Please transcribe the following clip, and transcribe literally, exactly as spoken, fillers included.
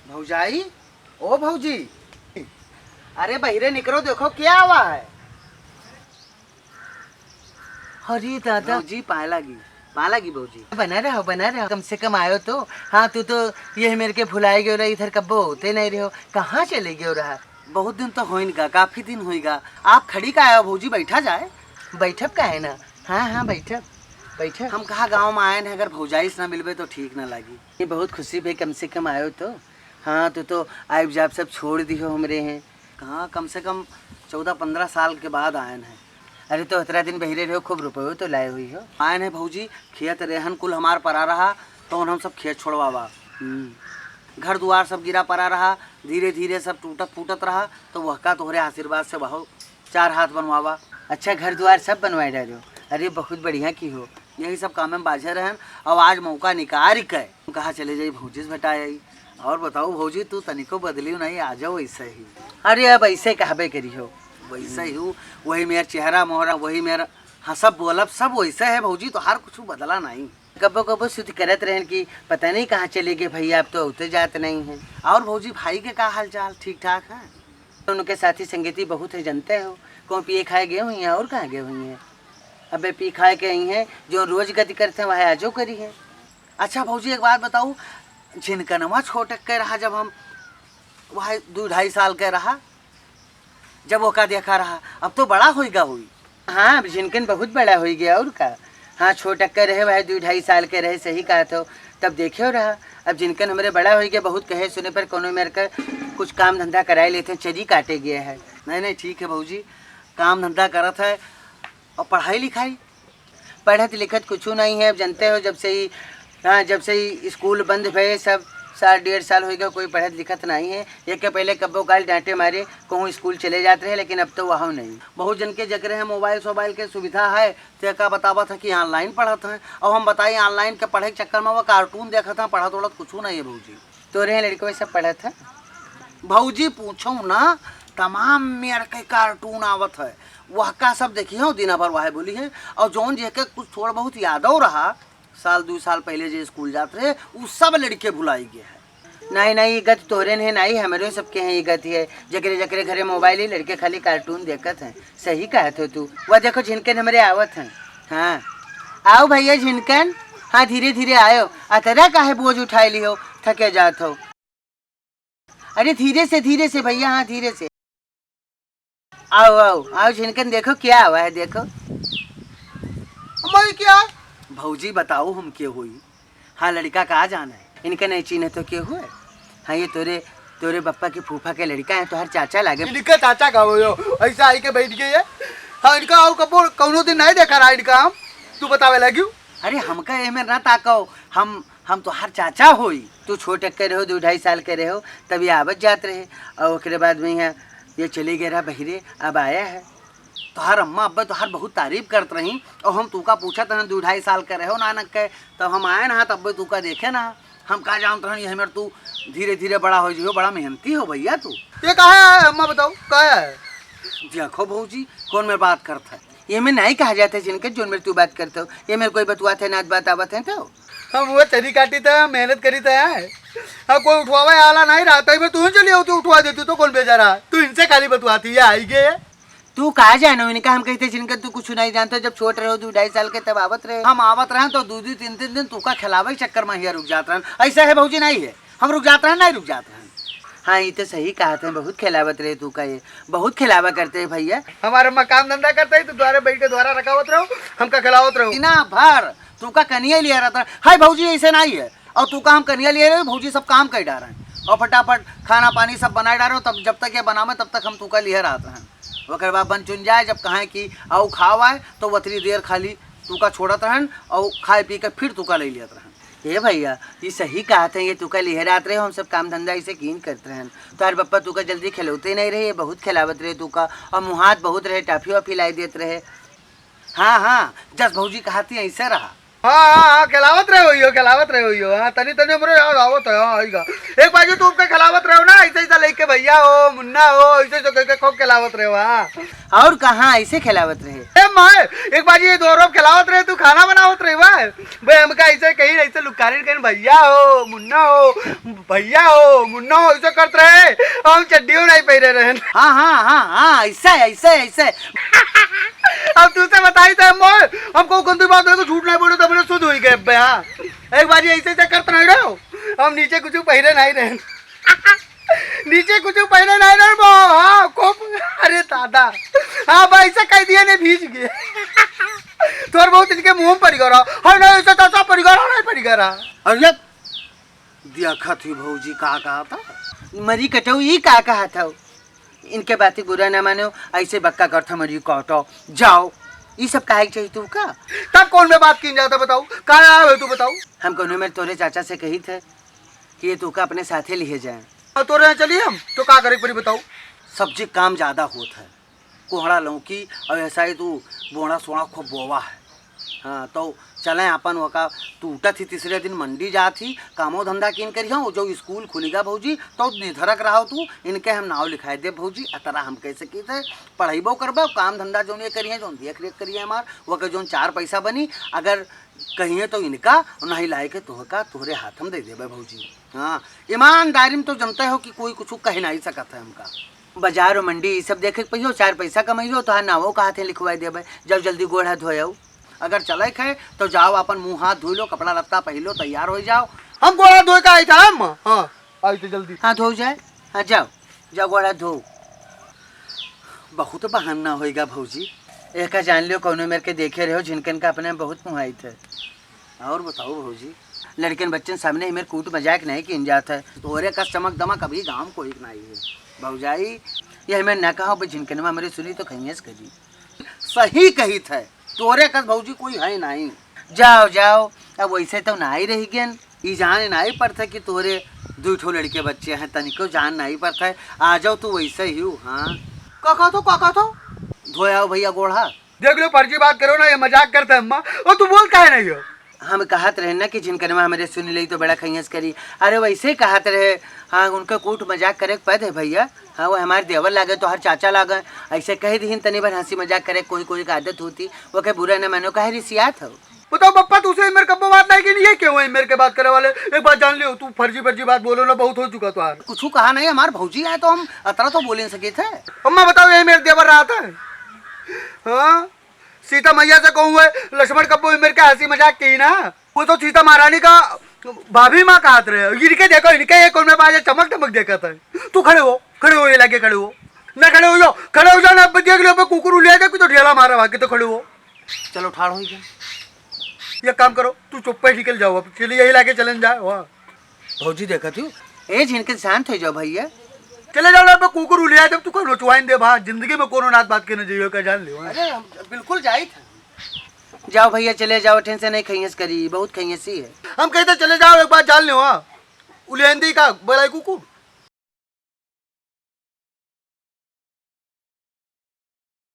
भौजाई, ओ भौजी, अरे बहिरे निकरो, देखो क्या हुआ है। अरे दादा। भौजी, पाए लागी, पाए लागी भौजी। बना रहो, बना रहो, कम से कम आयो तो। हाँ, तू तो यही मेरे के भुलाए गयो रहा, इधर कब्बो होते नहीं रहो, कहाँ चले गयो रहा? बहुत दिन तो होइन गा, काफी दिन होइगा। आप खड़ी का आयो भौजी, बैठा जाए। बैठब का है ना? हाँ, हाँ, बैठब, बैठब। हम कहा गाँव में आए हैं, अगर भौजाई से ना मिलबे तो ठीक ना लागी। ये बहुत खुशी भई, कम से कम आयो तो। हाँ, तू तो आइब जाब सब छोड़ दिहो हमरे हैं। कहाँ, कम से कम चौदह पन्द्रह साल के बाद आयन है। अरे, तो इतना दिन बहिरे रहो, खूब रुपयो तो लाए हुई हो। आयन है भौजी, खेत रेहन कुल हमार परा रहा, तो हम सब खेत छोड़वावा। हम्म। घर दुआर सब गिरा परा रहा, धीरे धीरे सब टूटत फूटत रहा, तो वहका तोहरे आशीर्वाद से वहो चार हाथ बनवावा। अच्छा, घर दुआर सब बनवाए डालो। अरे, बहुत बढ़िया की हो। यही सब काम में बाझे रहन, और आज मौका निकाल के कहा चले जाई भौजी से भेटा आई। और बताओ भौजी, तू तनिको बदलियो नहीं, आ जाओ ऐसे ही। अरे, अब ऐसे कहबे करी हो। वैसे ही हूँ, वही मेरा चेहरा मोहरा, वही मेरा हंसब बोलब, सब वैसे है भौजी, तोहार कुछ बदला नहीं। कबो कबो सुध करत रहन कि पता नहीं कहाँ चले गए भैया, अब तो होते जात नहीं है। और भौजी, भाई के का हाल चाल, ठीक ठाक है? उनके साथी संगीती बहुत है, जानते हो, कौन पिए खाए गए हुई हैं और कहाँ गए हुई हैं? अबे पी खाए के आई हैं, जो रोज गति करते हैं वह आजो करी है। अच्छा भौजी, एक बात बताऊ, झिनकनवा छोटक के रहा, जब हम वह दो ढाई साल के रहा, जब ओका देखा रहा, अब तो बड़ा होइगा हुई। हाँ, अब झिनकन बहुत बड़ा होइ गया और का। हाँ, छोटक रहे, वह दो ढाई साल के रहे, सही कहा तो, तब देखे रहा। अब झिनकन हमरे बड़ा होइ गया, बहुत कहे सुने पर कोनो मेर का कुछ काम धंधा कराए लेते हैं, चरी काटे गया है। नहीं, नहीं, ठीक है भौजी, काम धंधा करत है और पढ़ाई लिखाई? पढ़त लिखत कुछ नहीं है। अब जानते हो, जब से ही, हाँ, जब से ही स्कूल बंद भए, सब साल डेढ़ साल होइगा, कोई पढ़त लिखत नहीं है। एक के पहले कब्बो काल डांटे मारे कहूँ स्कूल चले जात रहे, लेकिन अब तो वहाँ नहीं। बहुत जन के जकरे है मोबाइल सोबाइल के सुविधा है, ते का बतावत है कि ऑनलाइन पढ़त हैं। अब हम बताई, ऑनलाइन के पढ़े के चक्कर में वो कार्टून देखत हैं, पढ़त उढ़त कुछ नहीं है भौजी। तोरे लड़कवे सब पढ़त है? भौजी पूछो ना, तमाम मेर के कार्टून आवत है, वह का सब देखी हो, दिना भर वह बोली है। और जौन जे के कुछ थोड़ा बहुत यादव रहा, साल दो साल पहले जे स्कूल जात रहे, उ सब लड़के भुलाई गए है। नहीं, नहीं, ये गत तोरे नहीं, नहीं, हमरे सबके हैं ये गत है। जकरे, जकरे घरे मोबाइल है, लड़के खाली कार्टून देखत हैं। सही कहत हो तू। वह देखो झिनकन हमरे आवत हैं। हाँ, आओ भैया झिनकन। हाँ, धीरे धीरे आयो। अतरा काहे बोझ उठाए लिहो, थके जात हो। अरे धीरे से, धीरे से भैया, हाँ धीरे से। आओ, आओ, आओ झिनकन, देखो क्या हुआ है, देखो। अम्मा, ये क्या है? भौजी बताओ हम के होई? हाँ, लड़का का जान है, इनका नहीं चीन्हे तो के हुए? हाँ, ये तोरे, तोरे बप्पा की फूफा के लड़का है, तोहर चाचा लागे। इनका चाचा का हो यो? ऐसा आई के बैठ गई है। हाँ, इनका आओ कबो कौनो दिन नहीं देखा रहा इनका हम। तू बतावे लगी? अरे हमका एमे ना ताको, हम, हम तोहार चाचा होई। तू छोट के रहो, दो ढाई साल के रहो, तभी आवत जात रहे। और ओकरे बाद में यहाँ ये चले गए रहा बहिरे, अब आया है। तोहार अम्मा अब्बे तोहार बहुत तारीफ करत रही, और हम तूका पूछत रहन, दो ढाई साल के रहो नानक के, तब हम आए ना, तब तूका देखे ना। हम का जानत रहन, ये हमें तू धीरे धीरे बड़ा हो जियो, बड़ा मेहनती हो भैया तू। ये का है अम्मा, बताओ का है? देखो भौजी, कौन में बात करत है? ये में नहीं कहा जाता है जिनके, जोन मेरे तू बात करते हो। ये मेरे कोई बतुआत है, ना बात आवत है तो। हम वो चरी काटी था, मेहनत करी था। हाँ, कोई उठवावे आला नहीं रहा, तई में तू ही चली आओ, तू उठवा देती तो कौन बेचारा? तू इनसे खाली बतुआती है, आई गए। तू का जानो इनका, हम कहते जिनका तू कुछ नहीं जानते। जब छोट रहो, दो ढाई साल के, तब आवत रहे। हम आवत रहन तो दो दो तीन तीन दिन तू का खिलावे के चक्कर में हिया रुक जात रहन। ऐसा है भौजी, नहीं है, हम रुक जात रहन, नहीं रुक जात रहन। हाँ, ये तो सही कहा थे, बहुत खिलावत रहे तू का, ये बहुत खिलावा करते हैं भैया। हमारे अम्मा काम धंधा करते ही तो द्वारे बैठ के द्वारा रखावत रहो, हमका खिलावत रहो। दिना भर तू का कनिया लिया रहता है, हाय भौजी ऐसे नहीं है, और तू का हम कनिया लिया रहे, भौजी सब काम कर डाल रहे हैं, और फटाफट खाना पानी सब बनाए डाल रहे हो, तब जब तक ये बनावे तब तक हम तू का लिया रहता है। ओकर बाद बन चुन जाए, जब कहें कि आओ खाओ आए, तो उतनी देर खाली तू का छोड़त रहन और खाए पी के फिर तू का ले लियत रहन। हे भैया, ये सही कहत है, ये तू का लिहे रात रहे, हम सब काम धंधा ऐसे कीन करत रहन। तोहर बप्पा तू का जल्दी खिलौते नहीं रहे, ये बहुत खिलावत रहे तू का, और मुहात बहुत रहे, टाफी वाफी लाई देत रहे। हाँ, हाँ, जस भौजी कहती है, ऐसे रहा। हाँ, हाँ, हाँ, खिलावत रहे हो यो, खिलावत रहे हो यो। हाँ, तनी, तनी हमरे याद आवत है, हाँ, आइगा। एक बाजू तू के खिलावत रहे हो ना, ऐसे, ऐसे लेके भैया हो, मुन्ना हो, ऐसे, ऐसे कह के खूब खिलावत रहे हो, हाँ। और कहाँ ऐसे खेलावत रहे? ए माय, एक बार ये दो रोप खेलावत रहे, तू खाना बनावत रहे बा। बे हमका ऐसे कहीं, ऐसे लुकारिन कहीं, "भैया हो, मुन्ना हो, भैया हो, मुन्ना हो", ऐसे करत रहे। हम चड्डियो नहीं पहिरे रहे। हाँ, हाँ, हाँ, हाँ, ऐसे, ऐसे, ऐसे। अब तू से बताई तो हम, हमको गंदी बात है, तो झूठ नहीं बोले तो हमने शुद्ध हुई गए बे, हाँ। एक बार ये ऐसे, ऐसे करत नहीं रहो, हम नीचे कुछ पहिरे नहीं रहे। नीचे कुछ पहिरे नहीं रहे बा, हाँ, खूब। अरे दादा, हाँ बा, ऐसा कह दिया नहीं, भीज गए। तोर बहुत इनके मुंह में पड़ गया रहा। हाँ, नहीं, ऐसा तो ऐसा पड़ गया रहा, नहीं पड़ गया रहा। अरे, देखत ही भौजी का कहत ह? मरी कटऊ, ई का कहत हऊ? इनके बात बुरा ना मानो, ऐसे बक्का करत ह, मरी कटऊ, जाओ। ई सब काहे के चाहिए तू का? तब कौन में बात कीन जाता बताऊ? का आवे तू बताऊ? हम कौनो मेर तोरे चाचा से कही थे कि ये तू का अपने साथे लिए जाए। और तोरे यहाँ चलिए हम, तो का करे पड़ी बताऊ? सब्जी काम ज्यादा होत है। कोहड़ा लौकी और ऐसा ही तू बोड़ा सोड़ा खूब बोवा है। हाँ, तो चले अपन वका टूटत ही तीसरे दिन मंडी जात ही, कामो धंधा किन करियो, जो स्कूल खुलिगा भौजी, तो निधरक रहो तू, इनके हम नाव लिखाए दे भौजी, अतरा हम कैसे की थे, पढ़ाईबो करबे, काम धंधा जौन ये करिए, जौन देख रेख करिए हमार, वके जौन चार पैसा बनी, अगर कहिए तो इनका, नहीं लाए के तोहका, तोहरे हाथ हम दे देबे भौजी। हाँ, ईमानदारी में तो जनते हो कि कोई कुछ कह नहीं सकत है हमका। बाजार और मंडी ई सब देखे के पहियो, चार पैसा कमाइयो, तोहार नावो का हाथे लिखवाई देबे। जाओ जल्दी गोड़ हाथ धोए आओ। अगर चले के है तो जाओ, अपन मुंह हाथ धो लो, कपड़ा लत्ता पहन लो, तैयार हो जाओ। हम गोड़ हाथ धोए का आई था हम? हाँ, आई थे जल्दी। हाँ, धो जाए। हाँ, जाओ, जाओ गोड़ हाथ धो। बहुत बहाना होएगा भौजी। एका जान लियो, कौनो मेर के देखे रहो, झिनकन का अपने में बहुत मुहाई थे। और बताओ भौजी, लड़कन बच्चन सामने हमें कूट मजाक नहीं किन जात है। तोरे का चमक दमक अभी गाँव में कोई नहीं है भौजाई। ये हमें न कहो, अब झिनकनवा हमरे सुनी तो खइयस करी। सही कही थे, तोरे कस भौजी कोई है नहीं। जाओ, जाओ, अब वैसे तो नहीं रह गए। ई जान नहीं पड़ता कि तोरे दो ठो लड़के बच्चे हैं, तनिको जान नहीं पड़ता है। आ जाओ, तू वैसे ही हो। हाँ, का कहा थो, का कहा थो? धोए आओ भैया गोड़ हाथ। देख लो, फर्जी बात करो ना, ये मजाक करता है अम्मा। और तू बोलता है नहीं हो। हम कहत रहे ना कि झिनकनवा हमरे सुन ले तो बड़ा खइयस करी। अरे वैसे ही कहत रहे। हाँ, उनके कूट मजाक करे के पद है भैया। हाँ, वो हमारे देवर लागे, तोहर चाचा लागे, ऐसे कह दीहिन तनी भर हंसी मजाक करे, कोई कोई का आदत होती, वो के बुरा न मानो, काहे रिसियात हो? बताओ पप्पा, तू से मेरे कब्बो बात नहीं की नहीं है, क्यों है मेरे के बात करे वाले? एक बात जान लियो, तू फर्जी फर्जी बात बोलो ना, बहुत हो चुका तुम्हारा। कुछ कहा नहीं, हमार भौजी आए तो हम अतरा तो बोले सके थे। अम्मा बताओ, यही मेरे देवर रहा था? हाँ, सीता मैया से कहूँ है, लक्ष्मण कब्बो भी मेरे के हंसी मजाक की ना, वो तो सीता महारानी का भाभी माँ कहत रहे। इनके देखो, इनके एक कोने में बाजे चमक दमक देखत है। तू खड़े हो, खड़े हो, ये लागे खड़े हो, ना खड़े हो जाओ, खड़े हो जाओ ना, अब देख लो, अब कुकुर उलिया दे, तो ढेला मारा भाग के, तो खड़े हो। चलो, ठाड़ हो गया। ये काम करो, तू चुप्पे निकल जाओ, अब चलिए, यही लागे चलन जाए, वाह। भौजी देखत हूँ। ए झिनके शांत हो जाओ भैया। चले जाओ ना, अब कुकुर उलिया, जब तू कौन रोचवाइन दे भा, जिंदगी में कोनो नात बात के न जइयो, का जान लियो, हाँ। अरे, हम बिल्कुल जाई था। जाओ भैया, चले जाओ, ठेन से नहीं खइयस करी, बहुत खइयसी है। हम कहते चले जाओ, एक बात जान लियो, हाँ। उलियाइन दी का, बड़ाई कुकुर।